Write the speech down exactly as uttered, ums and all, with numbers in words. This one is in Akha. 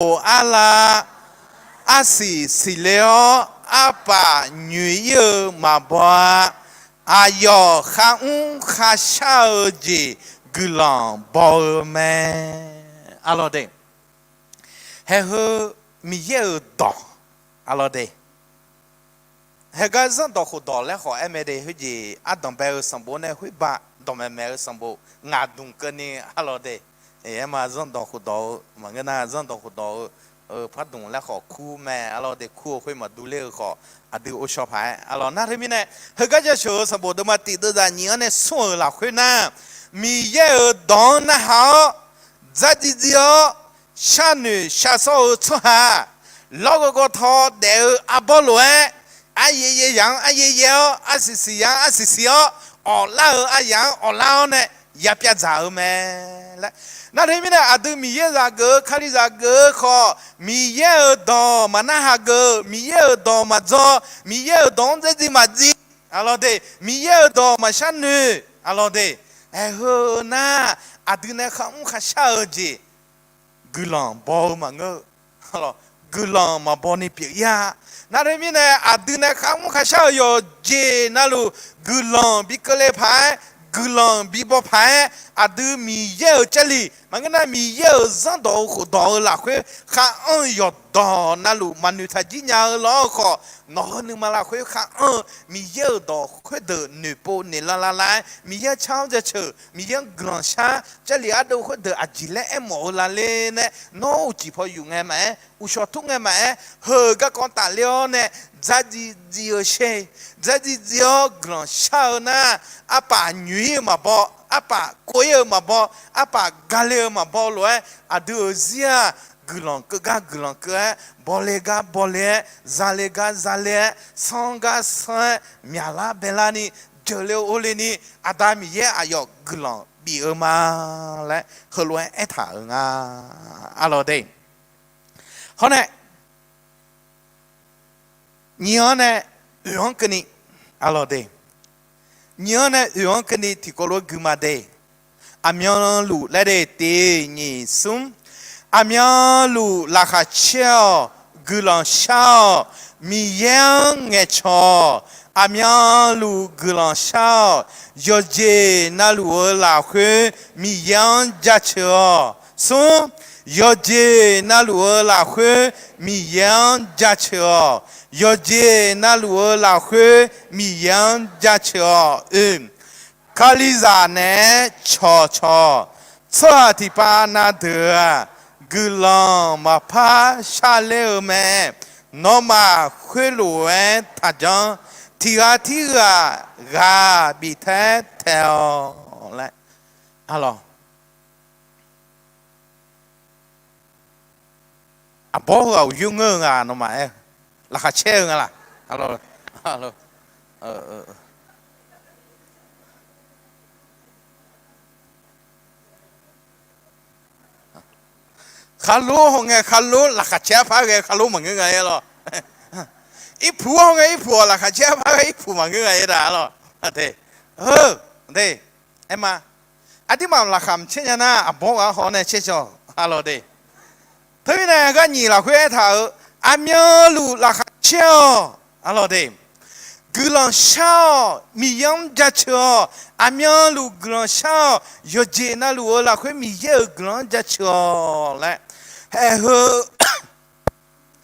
Arlaf, arsiq siqle-awr, arpaf nyoeq-ir-eu maqbaw-a. Aqyawf kharmr kharshar-eu jeq guiqlanq baw-eu mae. Arlawr de, haeheu Miqyaer-euq dawq, arlawr de, heugar zanrdawq khofdawq laer khawf aer mae de, khoerjeq ardanq bae-eu sanqbof nae khoerba dawqmaeq maeq-eu sanqbof ngaq dmq keuvni, arlawr de, aer ma zanrdawq khofdawq-eu maqngeur nar, zanrdawq khofdawq-eu pardmq laer khawf kur mae, arlawr de, kur-eu khoer maqdur ler-eu khawf aqdui ghovshaw paq-aer, arlawr nar teumirnae, heugar jaceuq-eu sanqbof deuvma tiq deuvzaq nyiq-anr nae smr-euq lafkhoer nar, Miqyaer-euq dawq-anr narhaq-awr, dzardziv dziv-awr, sharnoeq sharsawr-eu tsawrhaq, lawrgawv gawv taw daef-eu arbawr lof-aer, aryaev yaev zaq-anr aryaev yaev-awr, arsiq siq zaq-anr arsiq siq-awr, awqlar-eu aryaq-anr awqlar-awr nae yapyav dzaq-eu mae laer. Nar teumirnae aqdui Miqyaer zaq geuf-eu, Kalizaq geuf-eu khawf, Miqyaer-euq dawq maqnarhaq geuf, Miqyaer-euq dawq maqdzaw, Miqyaer-euq dawq-anr dzardziv maqdziv, arlawr de, Miqyaer-euq dawq maqsharnoeq, arlawr de, haeheu nar, aqdui nae kharmr kharshar-eu jeq guiqlanq baw-eu maqngeur-eu, guiqlanq maqbaw ni pyeuf-ir-a. Nar teumirnae aqdui nae kharmr kharshar-euq yawqjeq navluf guiqlanq bi keuvle paq-aer, guiqlanq bi baw paq-aer, aqdui Miqyaer-euq Jarlif maqngeur nar, Miqyaer-euq zanrdawq-eu khofdawq-eu lafkhoer khar anr-eu yawqdawq navluf maqnoeq taq jir nya-eu lawr-eu khawf, nawq-eu nuima lafkhoer khar anr-eu Miqyaer-euq dawq khoerdeuq noeqpov noeqlar lar lar-aer, Miqyaer-anr car-awr jaceuq, Miqyaer-anr guiqlanq shar, Jarlif ardov khoerdeuq aqjeq laer aermawf-eu lar ler nae, nawr uqcif paw yuf ngae maqaer, uqshawq tur ngae maqaer, heu garkawv tafler-awr nae, dzardziv dziv-eu sher, dzardziv dziv-awr guiqlanq shar-eu nar, arpaf nyoeq-ir-eu maqbaw, arpaf kov-ir-eu maqbaw, arpaf gale-eu maqbaw lof-aer, aqdui-euq zir-aq, guiqlanq keuv gar guiqlanq keuv-aer, bawle gar bawle-aer, zale gar zale-aer, sanr gar sanr-aer, myaqlar baelar ni, jeuqle-eu orle ni, Aqda Miqyaer aqyawf guiqlanq bif-eu ma laer heulof-aer aertaq-euq nga, arlawr de. Hawr nae, nyiq-anr nae oeq-anr keuvni, arlawr de. Nyiq-anr nae oeq-anr keuvni tiqkawv lof-aer gui ma de. Aqmyanluf laer de, tiq nyiq smr. Aqmyanluf laqkhaq caer-awq, guiqlanq shar-awq, Miqyaer-anr ngaeqcawq-awq. Aqmyanluf guiqlanq shar-awq, yawqjeq navluf-eu lafkhoer Miqyaer-anr jaceuq-awq. Smr, yawqjeq navluf-eu lafkhoer Miqyaer-anr jaceuq-awq. Yawqjeq navluf-eu lafkhoer Miqyaer-anr jaceuq-awq. Oe, Kalizaq naeq-aer cawqcawq. Tsawrhaq tiqpav na deuq-aq, guiqlanq maqpar sharler-eu mae. Nawmaf khoerlof-aer taqjanr. Tiq ghaq tirghaq ghaq bif taer taeq-awq laer. Arlawr, aqbawr heughaq uqyoer ngeur-eu nga nawmaf-aer, laqkhaq caer-eu nga laq? Khaqlo haw ngae khaqlo laqkhaq caer arpar ghae khaqlo maqngeur nga-aer lawr. Irpuq haw ngae irpuq-awq laqkhaq caer arpar ghae irpuq maqngeur nga-aer da lawr. Aer ma, aqduimaf laqkhaq maqcaer nya nar aqbawr ghaq haw nae caer cawq, arlawr de. Teumirnae gar nyiq lafkhoer aertaq-euq, aqmyanluf laqkhaq caer-awq, arlawr de. Guiqlanq shar-awq, Miqyaer-anr jaceuq-awq. Aqmyanluf guiqlanq shar-awq, yawqjeq navluf-eu lafkhoer Miqyaer-euq guiqlanq-anr jaceuq-awq laer. Haeheu